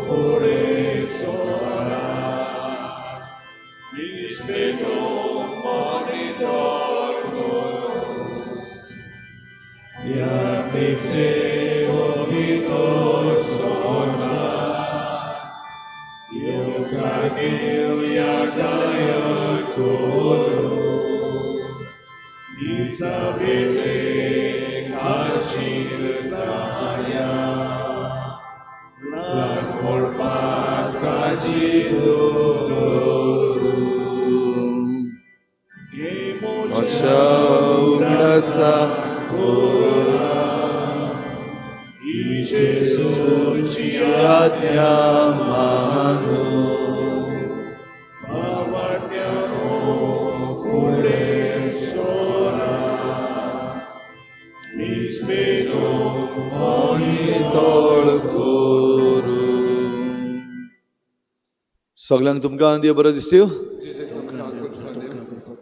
फुडें सोरा मिस्पेटूंक मॉनिटर करूं ह्या भितर सोरता येवकार दिवया दया करूं मिसा भेटेक हाजीर जाया लागवड पातकाची म्हज्या उगडासा जेजूची आज्ञा मानू भावार्थ्यानो फुडें सोरा मिस्पेटूंक नितळ करूं. सगल्यांक तुमकां देव बरो दिसत्यो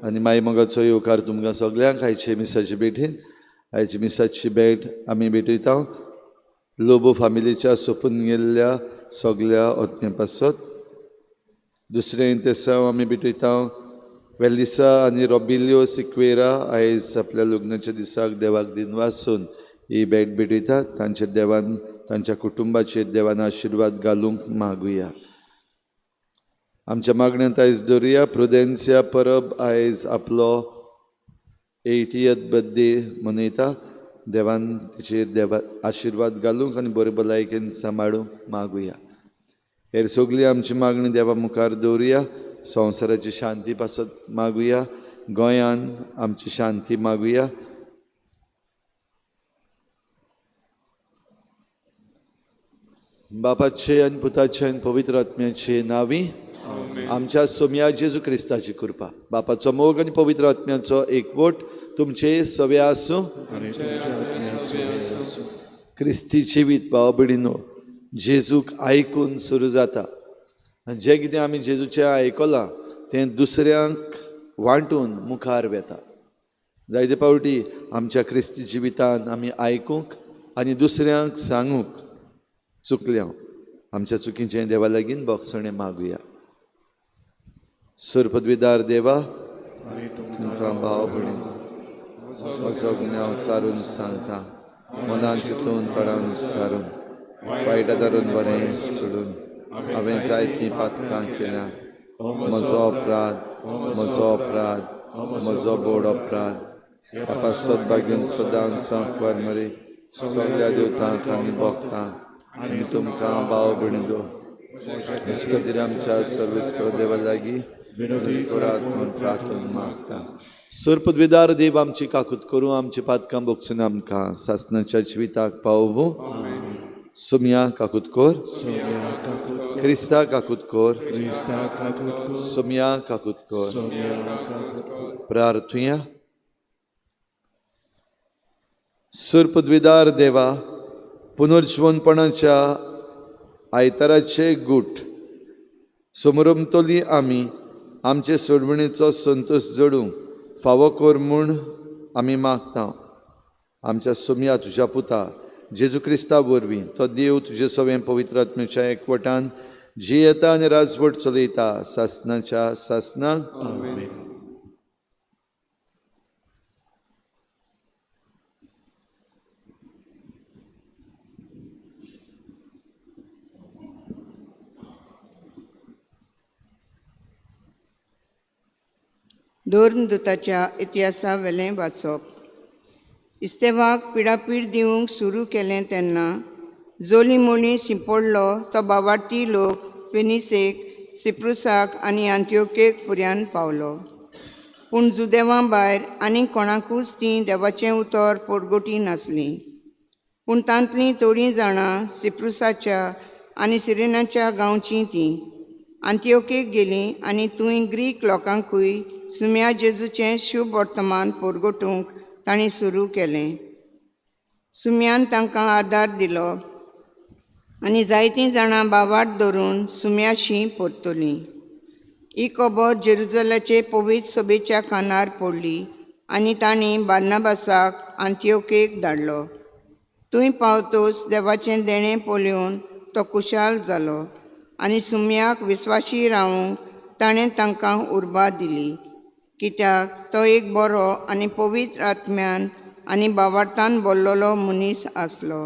आनी माई मोगाचो येवकार तुमकां सगल्यांक आयचे मिसाचे भेटीन. आयची मिसाची भेट आमी भेटयता लोबो फामिलीच्या सोपून गेल्ल्या सगल्या ओतने पासत. दुसरें तेसांव आमी भेटयता वेलिसा आनी रोबिल्यो सिक्वेरा आयज आपल्या लग्नाच्या दिसाक देवाक दिनवासून ही भेट भेटयतात. तांच्या देवान तांच्या कुटुंबाचेर देवान आशिर्वाद घालूंक मागुया. आमच्या मागण्यांत आयज दवरुया प्रुदेन्सिया परब आयज आपलो 80th birthday मनयता. देवान तिचेर देवा आशिर्वाद घालूंक आनी बरे भलायकेन सांबाळूंक मागुया. हेर सगळी आमची मागणी देवा मुखार दवरुया. संवसाराची शांती पासत मागुया. गोंयान आमची शांती मागुया. बापाचे आनी पुताचे आनी पवित्र आत्म्याचे नांवी आमच्या सोम्या जेजू क्रिस्ताची कृपा, बापाचो मोग आनी पवित्र आत्म्याचो एकवट तुमचे सवे आसूं. क्रिस्ती जिवीत भाव भयणीनो जेजूक आयकून सुरू जाता. आनी जें कितें आमी जेजूचें आयकलां तें दुसऱ्यांक वांटून मुखार वेता. जायते फावटी आमच्या क्रिस्ती जिवितान आमी आयकूंक आनी दुसऱ्यांक सांगूंक चुकल्या. आमच्या चुकीचें देवा लागीं बोगसणें मागुया. सुरपदविदार देवा, तुमकां भाव भयणीनो म्हजो गुन्यांव चारून सांगता. मनान चिंतून तोंडान सारून वायट धरून बरें सोडून हांवें जायतीं पातकां केल्या. म्हजो अपराध, म्हजो अपराध, म्हजो बोड अपराध. ह्या पासत बागेन सदांच सांकवार मरे सगळ्या देवतांक आनी भोगतां आनी तुमकां भाव भयणीनो म्हजे खातीर आमच्या सर्वेस्पर देवा लागीं विनोदी करात म्हूण प्रार्थना मागता. सुरपदविदार देव आमची काकूत करूं, आमची पातकां बोगसून आमकां सासणाच्या जिविताक पावोवं. सुमया काकूत कर, क्रिस्ता काकूत कर, सुमया काकूत कर. प्रार्थुया. सुरपदविदार देवा, पुनर्जिवनपणाच्या आयताराचे गूट समरमतली आमी आमचे सोडवणेचो संतोश जोडूंक फावो कर म्हूण आमी मागता. आमच्या सोमया तुज्या पुता जेजू क्रिस्ता वरवीं तो देव तुजे सवें पवित्र आत्म्याच्या एकवटान जियेता आनी राजवट चलयता सासनाच्या सासनाक. धर्मदूताच्या इतिहासा वेलें वाचप. इस्तेवाक पिडापीड दिवंक सुरू केलें तेन्ना जोली मोली शिंपडलो तो बावार्थी लोक पेनिसेक, सिप्रुसाक आनी आंत्योकेक पुऱ्यान पावलो. पूण जुदेवां भायर आनी कोणाकूच तीं देवाचें उतर पोरगोटी नासलीं. पूण तांतलीं थोडीं जाणां सिप्रुसाच्या आनी सिरेनाच्या गांवचीं तीं आंत्योकेक गेलीं आनी थंय ग्रीक लोकांकूय सुम्या जेजूचें शुभ वर्तमान पोरगोटूंक तांणी सुरू केलें. सुम्यान तांकां आदार दिलो आनी जायतीं जाणां बावाट धरून सुम्याशी परतलीं. ही खबर जेरुजलाचे पवित्र सभेच्या कानार पडली आनी तांणी बार्नाबासाक आंत्योकेक धाडलो. थंय पावतोच देवाचें देणें पळोवन तो खुशाल जालो आनी सुम्याक विस्वाशी रावूंक ताणें तांकां उर्बा दिली, कित्याक तो एक बरो आनी पवित्र आत्म्यान आनी बावार्थान बोल्लोलो मनीस आसलो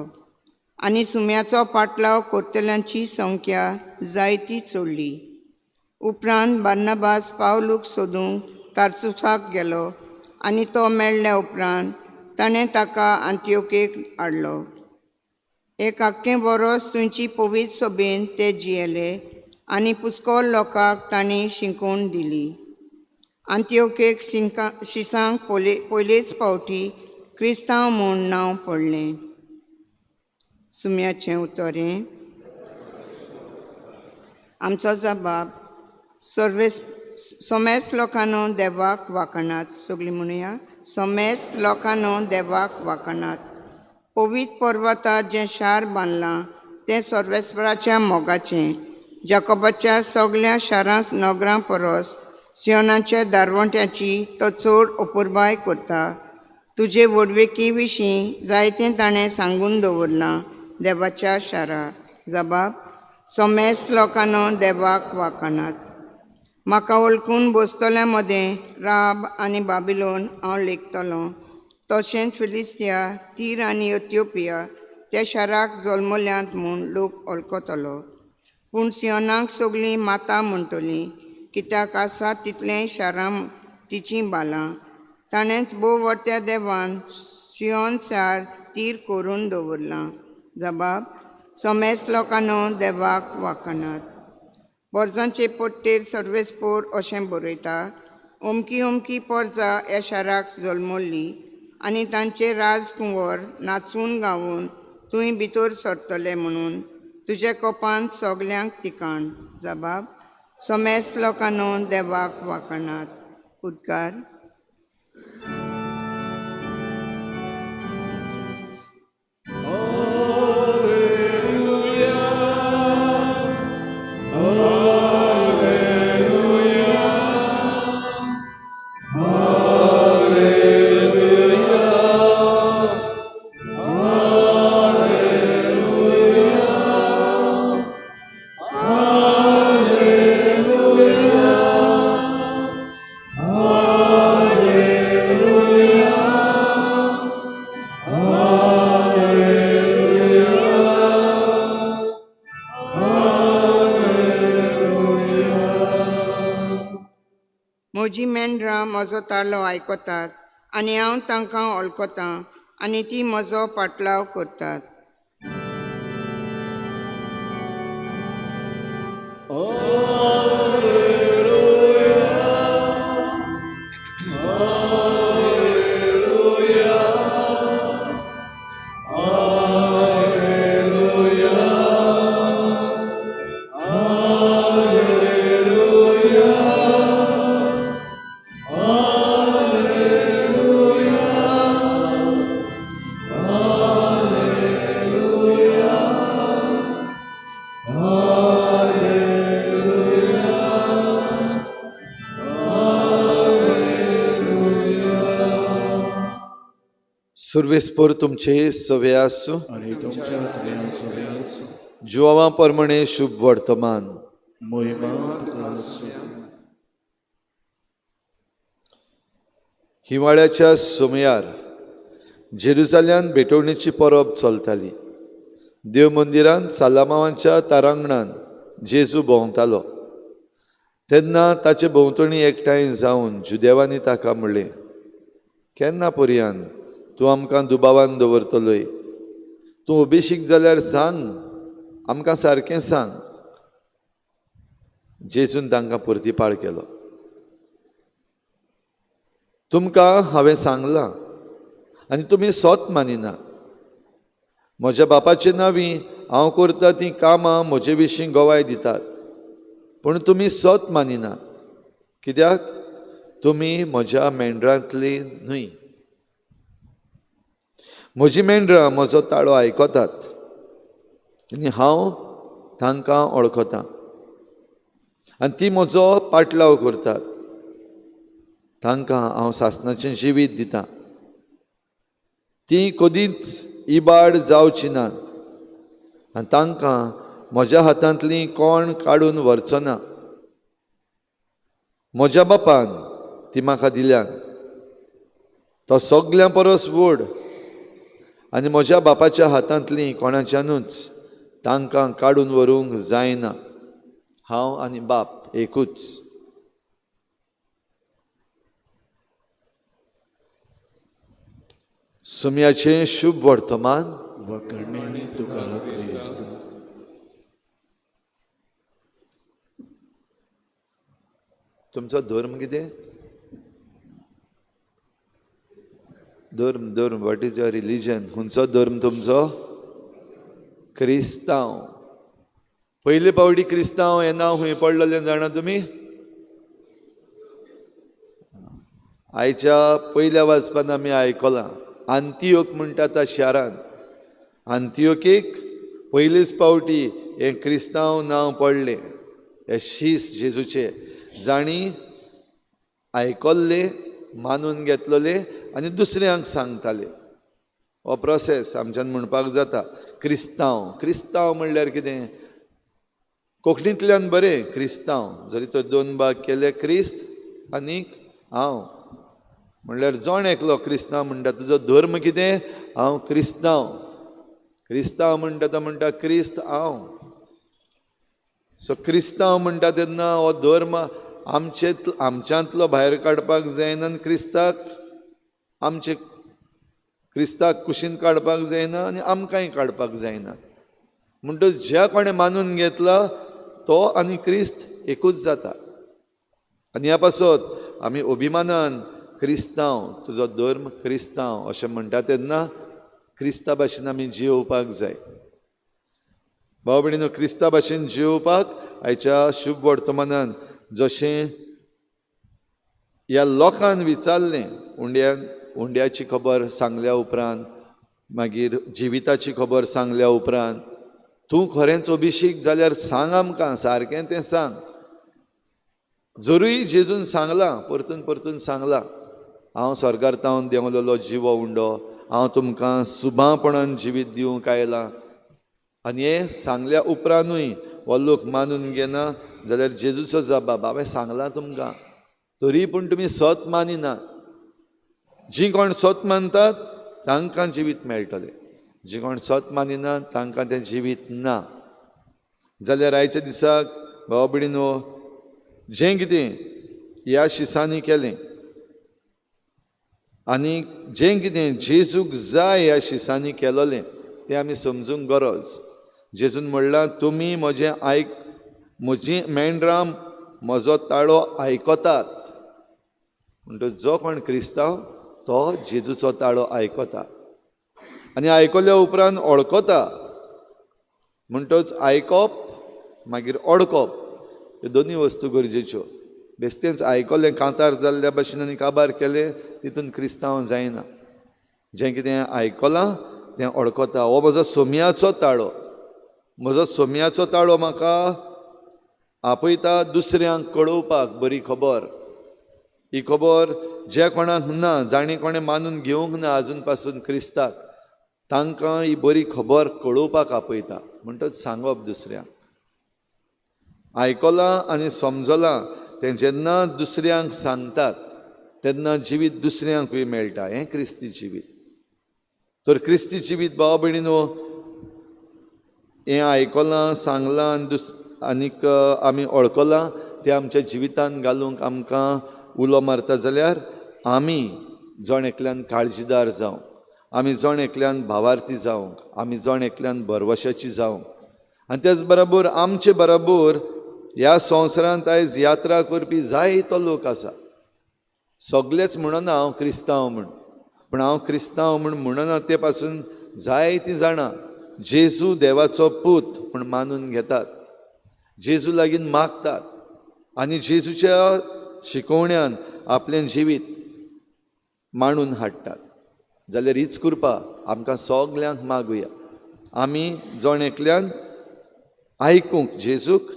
आनी सुम्याचो पाटलाव करतल्यांची संख्या जायती चडली. उपरांत बार्नाबास पावलूक सोदूंक तार्सुसाक गेलो आनी तो मेळ्ळ्या उपरांत ताणें ताका आंतियोकेक हाडलो. एक आख्खें वरोस थंयची पवित्र सोबेन ते जियेले आनी पुस्कोल लोकांक तांणी शिकोवन दिली. आंतियोकेक शिसांक पयलेच फावटी क्रिस्तांव म्हूण नांव पडलें. सुम्याचें उतरें. आमचो जबाब सर्वेस सोमेस लोकांनो देवाक वाखणात. सगळीं म्हणुया, सोमेस लोकांनो देवाक वाखणात. पवित्र पर्वतार जें शार बांदलां तें सर्वेस्पराच्या मोगाचें. जाकोबाच्या सगल्या शारां नगरां परस सियोनाच्या दारवंट्याची तो चड अपुरबाय करता. तुजे व्हडविके विशीं जायतें ताणें सांगून दवरलां देवाच्या शारा. जबाब सोमेस लोकांनो देवाक वाखणात. म्हाका वळखून बसतल्या मदें राब आनी बाबिलोन हांव लेखतलो, तशेंच फिलिस्तिया, तीर आनी एथिओपिया त्या शाराक जल्मल्यांत म्हूण लोक वळखतलो. पूण सियोनाक सगळीं माता म्हणटलीं, कित्याक आसा तितलें शारां तिचीं बालां. ताणेंच भोव व्हडत्या देवान सियोन शार तीर करून दवरलां. जबाब सोमेस लोकांनो देवाक वाखणात. पोरजांचे पट्टेर सर्वेस्पोर अशें बरयता, अमकी अमकी पोरजां ह्या शाराक जल्मल्ली आनी तांचे राजकुंवर नाचून गावून थंय भितर सरतले म्हणून तुज्या कोपान सगल्यांक तिकाण. जबाब सोमेस लोकांनो देवाक वाखणात. उद्गार. म्हजी मेंढरां म्हजो तालो आयकतात आनी हांव तांकां वळखतां आनी ती म्हजो पाटलाव करतात. सुर्वेस्पोर तुमचे सवे आसूं आनी तुमच्या आत्म्या सवे आसूं. जुवां प्रमाणे शुभ वर्तमान. मोहिमा तुका आसूं. हिवाळ्याच्या सुमयार जेरुजाल्यान भेटवणेची परब चलताली. देव मंदिरान सालामावांच्या तारांगणान जेजू भोंवतालो तेन्ना ताचे भोंवतणी एकठांय जावन जुदेवांनी ताका म्हणलें, केन्ना पर्यान तूं आमकां दुबावान दवरतलोय? तूं अभिशीक जाल्यार सांग, आमकां सारकें सांग. जेजून तांकां परतीपाळ केलो, तुमकां हांवें सांगलां आनी तुमी सोत मानिना. म्हज्या बापाचे नांवी हांव करता तीं कामां म्हजे विशीं गवाय दितात, पूण तुमी सोत मानिना, कित्याक तुमी म्हज्या मेंढरांतली न्हय. म्हजी मेंढरां म्हजो ताळो आयकतात आनी हांव तांकां वळखतां आनी ती म्हजो पाटलाव करतात. तांकां हांव सासणाचें जिवीत दितां, ती कदींच इबाड जावची नात आनी तांकां म्हज्या हातांतलीं कोण काडून व्हरचो ना. म्हज्या बापान ती म्हाका दिल्यान. तो सगल्यां परस व्हड आनी म्हज्या बापाच्या हातांतलीं कोणाच्यानूच तांकां काडून व्हरूंक जायना. हांव आनी बाप एकूच. सुम्याचें शुभ वर्तमान. वखणी तुका क्रिस्त. तुमचो धर्म कितें? धर्म धर्म what is your religion? खंयचो धर्म तुमचो? क्रिस्तांव. पयले पावटी क्रिस्तांव हें नांव खंय पडलेलें जाणा तुमी? आयच्या पयल्या वाचपान आमी आयकलां आंतियोक म्हणटा त्या शारान. आंतियोकेक पयलेच पावटी हें क्रिस्तांव नांव पडलें. हे शीस जेजूचे जाणी आयकल्ले, मानून घेतलेले आनी दुसऱ्यांक सांगताले. हो प्रोसेस आमच्यान म्हणपाक जाता. क्रिस्तांव क्रिस्तांव म्हणल्यार कितें? कोंकणींतल्यान बरें क्रिस्तांव, जरी तो दोन भाग केले, क्रिस्त आनीक हांव. म्हणल्यार जण एकलो क्रिस्तांव म्हणटा तुजो धर्म कितें? हांव क्रिस्तांव. क्रिस्तांव म्हणटा तो म्हणटा क्रिस्त हांव. सो क्रिस्तांव म्हणटा तेन्ना हो धर्म आमचे आमच्यांतलो भायर काडपाक जायना आनी क्रिस्ताक आमचे क्रिस्ताक कुशीन काडपाक जायना आनी आमकांय काडपाक जायना. म्हणटच ज्या कोणें मानून घेतला तो आनी क्रिस्त एकूच जाता. आनी ह्या पासत आमी अभिमानान क्रिस्तांव, तुजो धर्म क्रिस्तांव अशें म्हणटा तेन्ना क्रिस्ता भाशेन आमी जियोवपाक जाय. भाव भयणीनो, क्रिस्ता भाशेन जियोवपाक आयच्या शुभ वर्तमानान जशें ह्या लोकान विचारलें, उंड्याची खबर सांगल्या उपरांत, मागीर जिविताची खबर सांगल्या उपरांत, तूं खरेंच अभिषेक जाल्यार सांग आमकां, सारकें तें सांग. जरूय जेजून सांगलां, परतून परतून सांगलां, हांव स्वर्गार तावन देंवलेलो जिवो उंडो, हांव तुमकां सुबापणान जिवीत दिवंक आयलां. आनी हें सांगल्या उपरांतूय हो लोक मानून घेना जाल्यार जेजूचो जबाब, हांवें सांगलां तुमकां तरी पूण तुमी सत मानिना. जीं कोण सत मानतात तांकां जिवीत मेळटलें, जीं कोण सत मानिना तांकां तें जिवीत ना. जाल्यार आयच्या दिसाक भाव भयणीनो, जें कितें ह्या शिसांनी केलें आनी जें कितें जेजूक जाय ह्या शिसांनी केलोलें तें आमी समजूंक गरज. जेजून म्हणलां, तुमी म्हजें आयक, म्हजीं मेंढरां म्हजो ताळो आयकतात. म्हणटच जो कोण क्रिस्तांव तो जेजूचो ताळो आयकता आनी आयकल्या उपरांत ओळखता. म्हणटच आयकप मागीर ओळखप ह्यो दोनूय वस्तू गरजेच्यो. बेश्टेंच आयकलें कांतार जाल्ल्या भाशेन आनी काबार केलें तितून क्रिस्तांव जायना. जें कितें आयकलां तें ओळखता. हो म्हजो सोम्याचो ताळो, म्हजो सोम्याचो ताळो म्हाका आपयता दुसऱ्यांक कळोवपाक बरी खबर. ही खबर ज्या कोणाक ना, जाणें कोणें मानून घेवंक ना आजून पासून क्रिस्ताक, तांकां ही बरी खबर कळोवपाक आपयता. म्हणटच सांगप दुसऱ्यांक. आयकलां आनी समजलां तें जेन्ना दुसऱ्यांक सांगतात तेन्ना जिवीत दुसऱ्यांकूय मेळटा. हें क्रिस्ती जिवीत. तर क्रिस्ती जिवीत भाव भयणीनो, हें आयकलां सांगलां आनी आनीक आमी वळखलां तें आमच्या जिवितान घालूंक आमकां उलो मारता जाल्यार आमी जण एकल्यान काळजीदार जावंक, आमी जण एकल्यान भावार्थी जावंक, आमी जण एकल्यान भरवशाची जावंक आनी तेच बरोबर आमचे बरोबर ह्या संवसारांत आयज यात्रा करपी जायतो लोक आसा. सगलेच म्हणना हांव क्रिस्तांव म्हूण, पूण हांव क्रिस्तांव म्हूण म्हणना ते पासून जायतीं जाणां जेजू देवाचो पूत म्हूण मानून घेतात, जेजू लागीं मागतात आनी जेजूच्या शिकोवण्यान आपलें जिवीत मांडून हाडटात. जाल्यार हीच कृपा आमकां सगल्यांक मागुया. आमी जण एकल्यान आयकूंक जेजूक,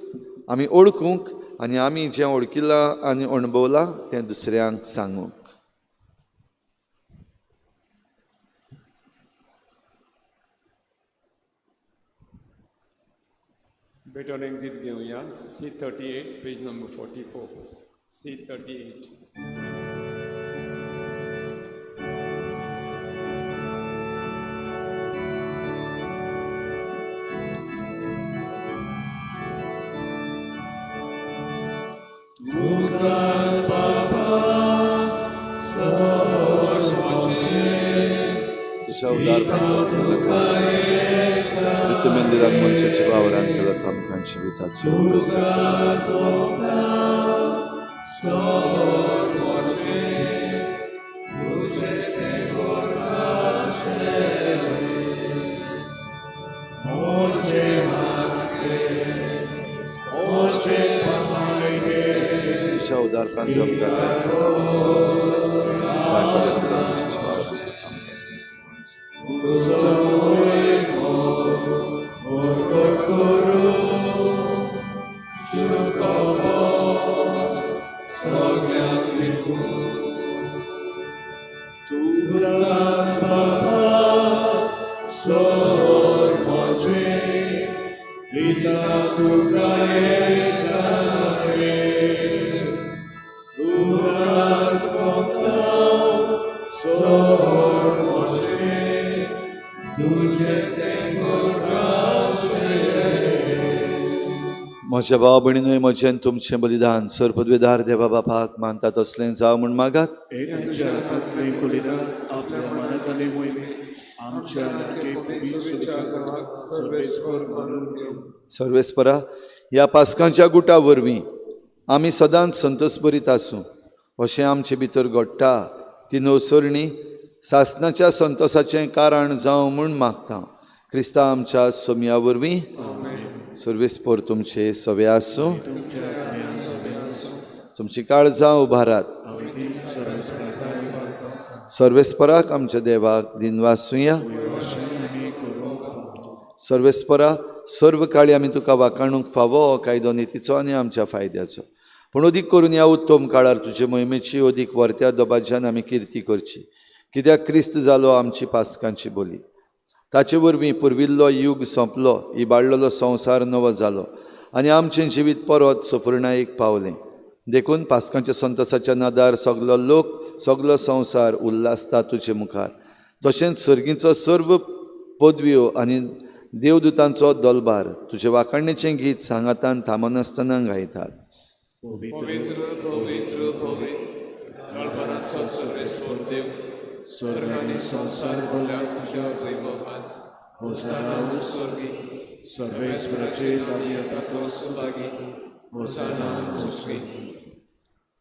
आमी ओळखूंक आनी आमी जें ओळखिलां आनी अणभवलां तें दुसऱ्यांक सांगूंक. भेटवण एक गीत घेवया. C 38, page number 44. C 38. तुझ्या उदारपणान ऋतुमंदिरान मनशाच्या वावरान केला आमकां जिविताचो उगडास. तुझ्या उदारपणान आमकां तुकाच बापा सोर म्हजें दिता तुका एकारे तुकाच मोगता सोर म्हजें तुजें म्हज्या भाव भयणीनूय म्हजें आनी तुमचें बलिदान सरपदवेदार देवा बापाक मानता तसलें जावं म्हूण मागात. हे तुज्या हातांतलें बलिदान आपल्या मानकाले मोहिमे आमच्या लागे सर्वेस्पर मानून घेवं. सर्वेस्परा, ह्या पास्कांच्या गुटा वरवीं आमी सदांच संतोस भरीत आसूं अशें आमचे भितर घडटा ती नवसरणी सासणाच्या संतोसाचें कारण जावं म्हूण मागता. क्रिस्ता आमच्या सोमया वरवीं. सर्वेस्पर तुमचे सवे आसूं. तुमची काळजां उबारात. सर्वेस्पराक आमच्या देवाक दिनवासुया. सर्वेस्परा, सर्व काळी आमी तुका वाखाणूंक फावो हो कायदो नितीचो आनी आमच्या फायद्याचो, पूण अदीक करून ह्या उत्तम काळार तुजे मोहिमेची अदीक वर्त्या दबाज्यान आमी किर्ती करची. कित्याक क्रिस्त जालो आमची पास्कांची बोली. ताचे वरवीं पुर्विल्लो युग सोंपलो, इबाडलेलो संवसार नवो जालो आनी आमचें जिवीत परत सपुर्णायेक पावलें. देखून पास्कांच्या संतोसाच्या नादार सगलो लोक, सगलो संवसार उल्हासता तुजे मुखार. तशेंच सर्गीचो सर्व पदव्यो आनी देवदूतांचो दलबार तुजे वाखाणणेचें गीत सांगातान थांबनासतना गायतात. पवित्र पवित्र पवित्र मळबाचो सर्वेस्पर देव, स्वर्ग आनी संवसार भरला तुज्या वैभवान. होसाना स्वर्गी सर्वेस्पराचे लागीं तातो सुभागी. होसाना स्वर्गी.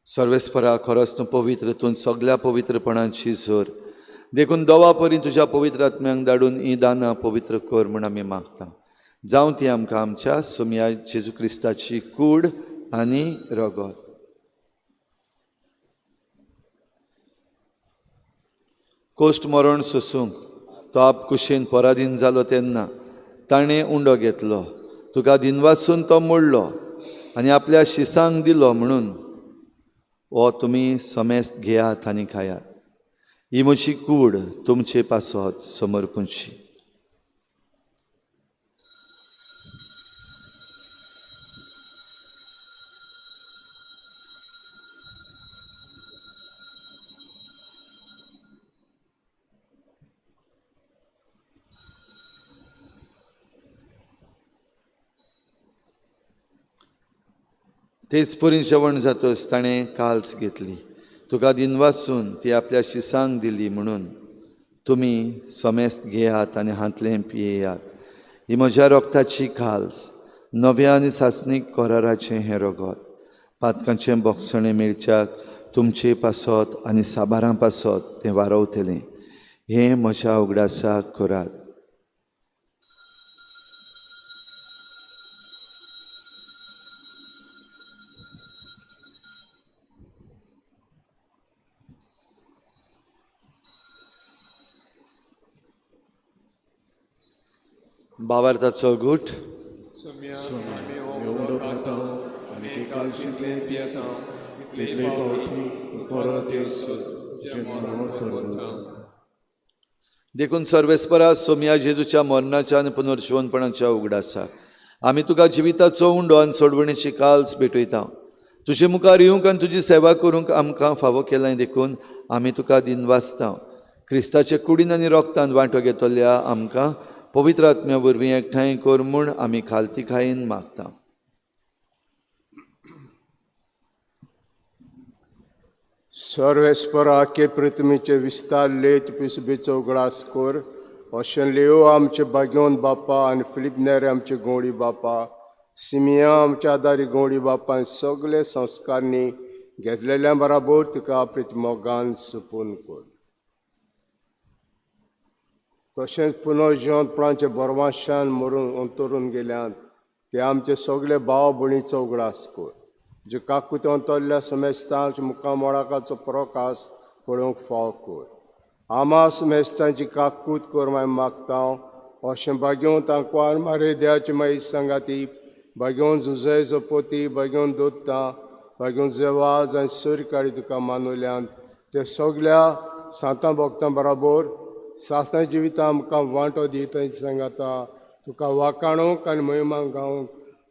सर्वेस्परा, खरोच तूं पवित्र, तूं सगल्या पवित्रपणाची जोर. देखून दवा परी तुज्या पवित्र आत्म्यांक धाडून ही दानां पवित्र कर म्हूण आमी मागता. जावं ती आमकां आमच्या सोमया जेजू क्रिस्ताची कूड आनी रगत. कोश्ट मरण सोसूंक तो आप कुशीन पराधीन जालो तेन्ना ताणें उंडो घेतलो, तुका दिनवासून तो मोडलो आनी आपल्या शिसांक दिलो म्हणून हो तुमी समेस्त घेयात आनी खायात. ही म्हजी कूड तुमचे पासत समर्पूंची. तेच परी जेवण जातच ताणें काल्स घेतली, तुका दिनवासून ती आपल्या शिसांक दिली म्हणून तुमी समेस्त घेयात आनी हांतलें पियेयात. ही म्हज्या रक्ताची काल्स, नव्या आनी सासणीक कराराचें हें रगत, पातकांचें बोगसणें मेळच्याक तुमचे पासत आनी साबारां पासत तें वारवतलें. हें म्हज्या उगडासाक करात. बावार्थाचो गूट. सोम्या, आमी हो उंडो खाता आनी ते कालशींतलें पियेता, इतले पावटी परत येवसर तुजें मरण परवता. देखून सर्वेस्परा सोमया जेजूच्या मरणाच्या आनी पुनर्जिवनपणाच्या उगडासाक आमी तुका जिविताचो उंडो आनी सोडवणेची काल्स भेटयता. तुजे मुखार येवंक आनी तुजी सेवा करूंक आमकां फावो केलां देखून आमी तुका दिनवासता. क्रिस्ताचे कुडीन आनी रोगतान वांटो घेतल्या आमकां पवित्र आत्म्या वरवीं एकठांय कर म्हूण आमी खालतीकायेन मागता. सर्वेस्पराके पृथ्वीचे विस्तार लेत पिसबेचो उगडास कर अशें लेव आमचे बागेवन बापा आनी फिलीप नेरे आमचे गवळी बापा, सिमिया आमच्या आदारी गवळी बापा आनी सगळे संस्कारनी घेतलेल्या बराबर तुका प्रितमोगान सुपून कर. तशेंच पुनर्जिवंतपणाचे बरवाशान मरून अंतरून गेल्यान ते आमचे सगळे भाव भयणीचो उगडास कर, जे काकुते अंतरल्या समेस्तांच्या मुखामळाकाचो प्रकाश पळोवंक फाव कर. आमा समेस्तांची काकूत कर मागीर मागता अशें बागेवन तांकवार मारे देवाची मागीर सांगाती बागेवन जुजय जपोती बागेवन दोत्ता बागेवन जेवाज आनी सरकारी तुका मानवल्यान ते सगल्या सांतां भक्तां बराबर सासणा जिविता आमकां वांटो दिता सांगाता तुका वाकाणूंक आनी महिमा गावंक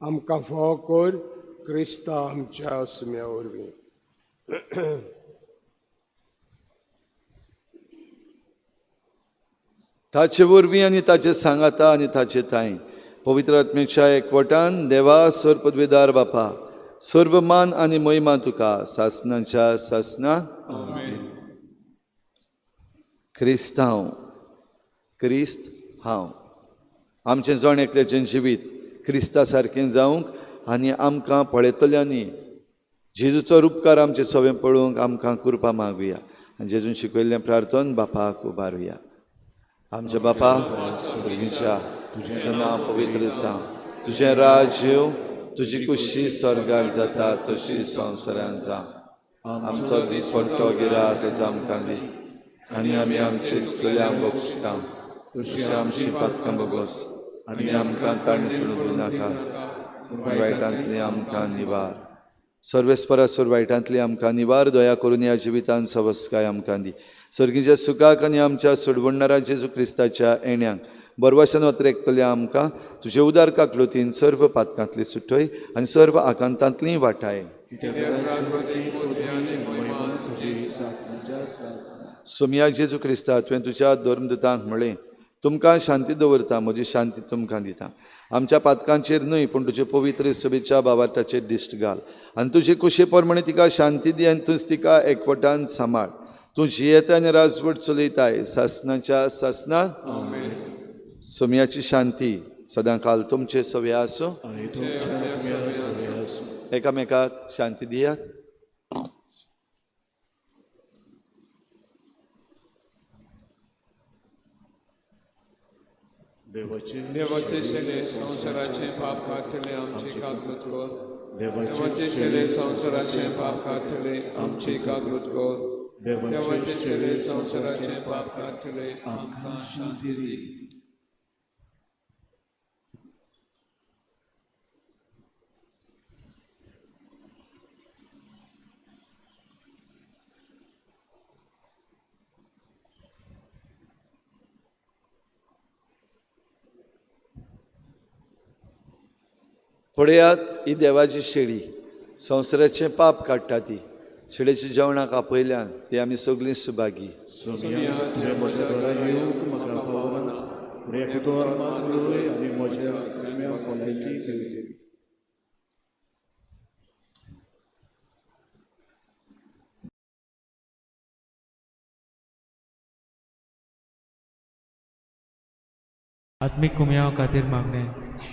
आमकां फावो कर क्रिस्ता आमच्या सुम्या वरवीं. ताचे वरवीं आनी ताचे सांगाता आनी ताचे थांय पवित्र आत्मेच्या एकवटान देवा सर्व पदवेदार बापा, सर्व मान आनी महिमा तुका सासनाच्या सासना. क्रिस्त हांव, क्रिस्त हांव. आमचें जण एकल्याचें जिवीत क्रिस्ता सारकें जावंक आनी आमकां पळयतल्यांनी जेजूचो रुपकार आमचें सवें पळोवंक आमकां कृपा मागुया आनी जेजून शिकयल्लें प्रार्थन बापाक उबारुया. आमच्या बापा स्वर्गीच्या, तुजें नांव पवित्र जावं, तुजें राज्य येवं, तुजी कुशी स्वर्गार जाता तशी संवसारान जावं. आमचो दीसपट्टो गिरास आज आमकां दी आनी आमी आमचे चुकलेल्यांक बक्षिता तशी आमची पातकां बगोस आनी आमकां ताण दिवं नाका, पूण वायटांतली आमकां निवार. सर्वेस्परासर वायटांतली आमकां निवार. दया करून ह्या जिवितान सवस्काय आमकां दी. सर्गीच्या सुखाक आनी आमच्या सोडवणणारा जेजू क्रिस्ताच्या येण्याक बरवासान वतरेकतल्या आमकां तुजे उदार काकलुतीन सर्व पातकांतली सुटय आनी सर्व आकांतांतली वाटाय. सोमया जेजू क्रिस्ता, तुवें तुज्या धर्मदूतांक म्हळें, तुमकां शांती दवरता, म्हजी शांती तुमकां दिता. आमच्या पातकांचेर न्हय पूण तुजे पवित्र सभेच्या बाबार्थाचेर दिश्ट घाल आनी तुजे कुशे प्रमाणे तिका शांती दी आनी तूंच तिका एकवटान सांबाळ. तूं जियेता आनी राजवट चलयताय सासनाच्या सासना. सोमयाची शांती सदांकाल तुमचे सवे आसूं. एकामेकाक शांती दियात. देवाचे शेले संवसाराचे पाप काडटले आमची कागृत कर. देवाचे शेले संवसाराचे पाप काडटले आमची कागृत कर. देवाचे शेले संवसाराचे पाप काडटले आमकां शांती दी. पळयात ही देवाची शेळी संवसाराचें पाप काडटा. ती शेळेच्या जेवणाक आपयल्यान ती आमी सगळीं सुभागी. सोमया, तुवें म्हज्या घरा येवंक म्हाका फावना, पूण एक उतर मात उलय आनी म्हज्या आत्म्याक भलायकी मेळटली. आत्मीक कुमयाव खातीर मागणें.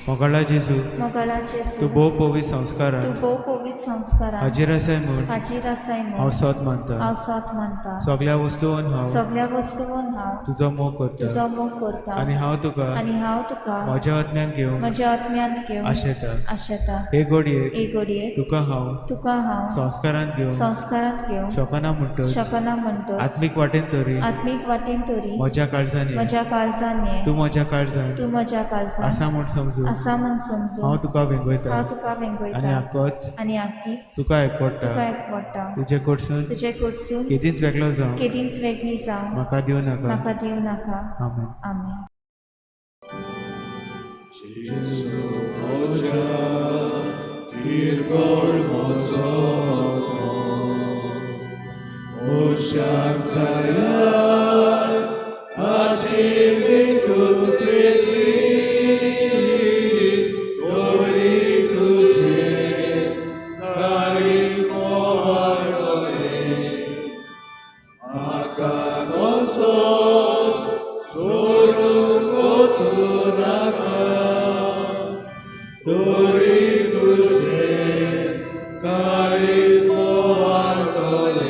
मोगाळा जेजू, मोगाळा जेजू, तूं भोव पवित्र संस्कारान तूं भोव पवित्र संस्कारान हाजीर आसाय म्हूण हाजीर आसाय म्हूण हांव सोद मानता. हांव सोद मानता. सगल्या वस्तून हांव सगल्या वस्तून हांव तुजो मोग करता तुजो मोग करता आनी हांव तुका आनी हांव तुका म्हज्या आत्म्यान घेवंक म्हज्या आत्म्यांत घेवन आशेता. आशेता. हे घडयेक हे घडयेक तुका हांव तुका हांव संस्कारांत घेवंक संस्कारांत घेवंक शकना म्हणटच शकना म्हणटच आत्मीक वाटेन तरी आत्मीक वाटेन तरी म्हज्या काळजान ये. म्हज्या काळजान ये. तूं म्हज्या काळजान तूं म्हज्या काळजान आसा म्हूण समजून आसा म्हूण समजून हांव तुका वेंगयता हांव तुका आनी वेंगयता आकोच आनी आकीच तुका एकवडटा. तुका एकवडटा. तुजे कडसून तुजे कडसून केदींच वेगळो जावं केदींच वेगळी जावं म्हाका दिवं नाका. म्हाका दिवं नाका. आमेन. आमेन. जेजू निर्गोळ म्हजो मनशाक जाय ताची भेटूच घेतली तरी तुजें काळीज मोवाळटलें म्हाका तसोच सोडून वचूं नाका तरी तुजें काळीज मोवाळटलें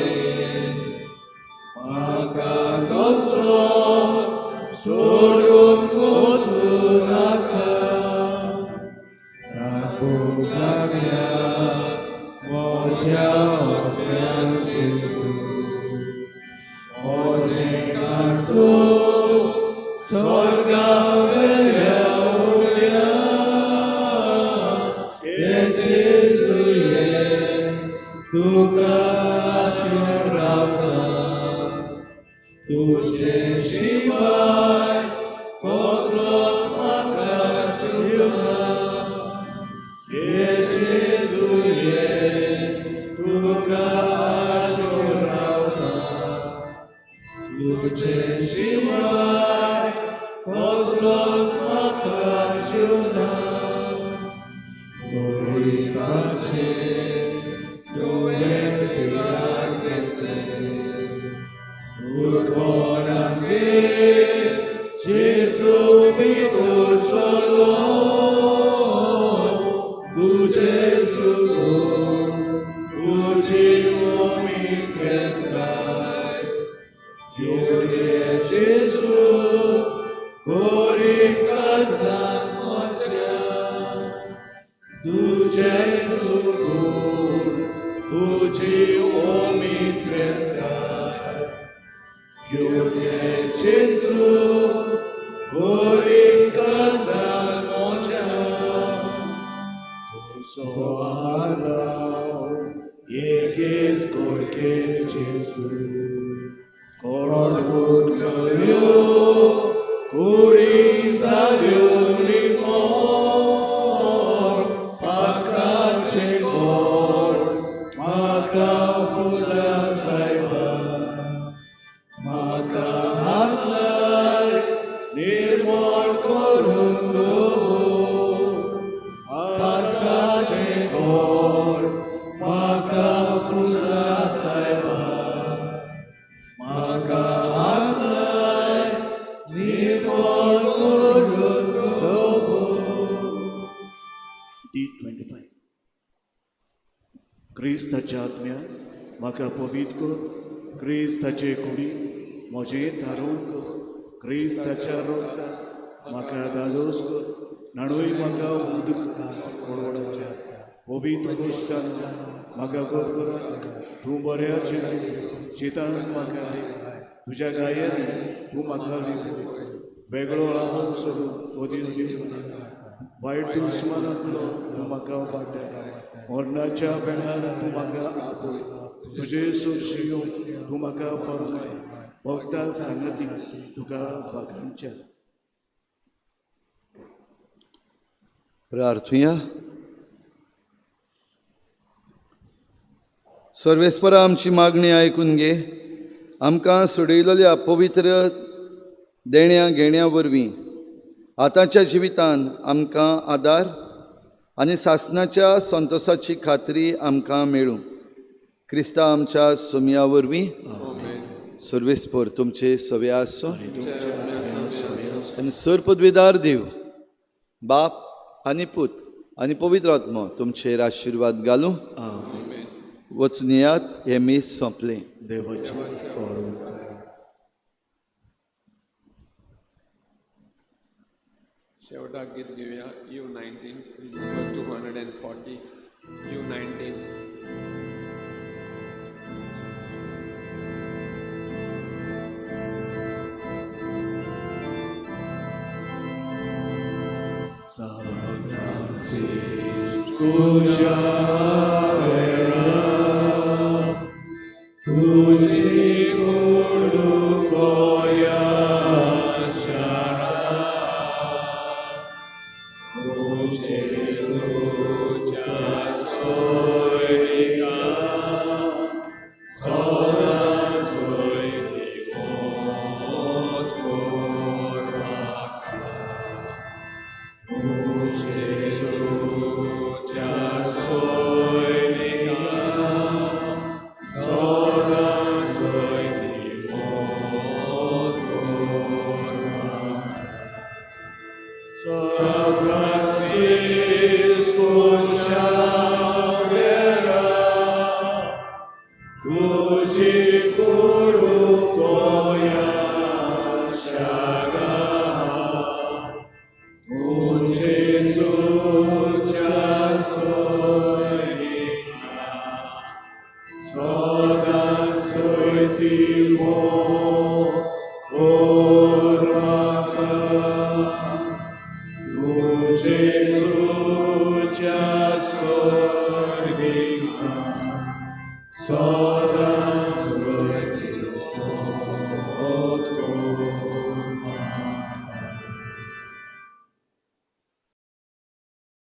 म्हाका तसोच सोडून वचूं नाका राखूंक लागल्या म्हज्या आत्म्याक जेजू म्हजें काडून स्वर्गावेल्या उडल्या हे जेजूये तुका आशेन रावता तुजे शिवाय कसलोच म्हाका जीव ना हे जेजूये तुका आशेन रावता तुजे शिवाय कसलोच म्हाका जीव ना गोरिबाचे तुवें पिराड घेतलें दुर्बोणांगे जेजू भितर सरलो तुजें सुकून तुजी उमेद क्रेस्ताय घेवये जेजू गरीब काळजान म्हज्या तुजें सुकून तुजी उमेद क्रेस्ताय घेवये जेजू गरीब काळजान म्हज्या तुजो आदार एकेच गोडकेन जेजू कोण फुटल्यो कुडी जाल्यो निर्मोळ पात्राचें कोण म्हाका फुला सायबा म्हाका हात लाय निर्मळ करून दवर आकाचे कोण म्हाका फुला सायबा म्हाका हात लाय निर्मळ करून दवर D25. क्रिस्ताच्या आत्म्या म्हाका पवित्र कर क्रिस्ताचे कुडी म्हजें थारोवन कर क्रिस्ताच्या रोगता म्हाका धादोस कर न्हाणूय म्हाका उदक कोडवडाचें पवित्र गोश्टान म्हाका गोड करा तूं बऱ्या चितान म्हाका दी तुज्या गायेन तूं म्हाका दी वेगळो हांव सोडून वदील दिवं वायट दुस्मानांतलो तूं म्हाका वाटय मरणाच्या वेळार तूं म्हाका आपय तुजे सोरशी येवन तूं म्हाका फर्माय भक्ता सांगती तुका वागांच्या प्रार्थुया सर्वेस्परा आमची मागणी आयकून घे आमकां सोडयलेल्या पवित्र देण्या घेण्या वरवीं आतांच्या जिवितान आमकां आदार आनी सासणाच्या संतोसाची खात्री आमकां मेळूं क्रिस्ता आमच्या सुमया वरवीं सर्वेस्पर तुमचे सवे आसो आनी सर पदवीदार देव बाप आनी पूत आनी पवित्र आत्मो तुमचेर आशिर्वाद घालूं वचुनयात हें मीस सोंपलें देवाचें पावल. शेवटाक गीत घेवया U 19 240 U 19. San Francisco Xavera, तुझी कोडू गोया शाळा, ओ जेजूच्या Cris कुशावेरा तुजी कुडू कोया शारा तुझे सुच्या सोयिका सदां सोयती मोर म्हाका तुझे सुच्या सोयिका सदां.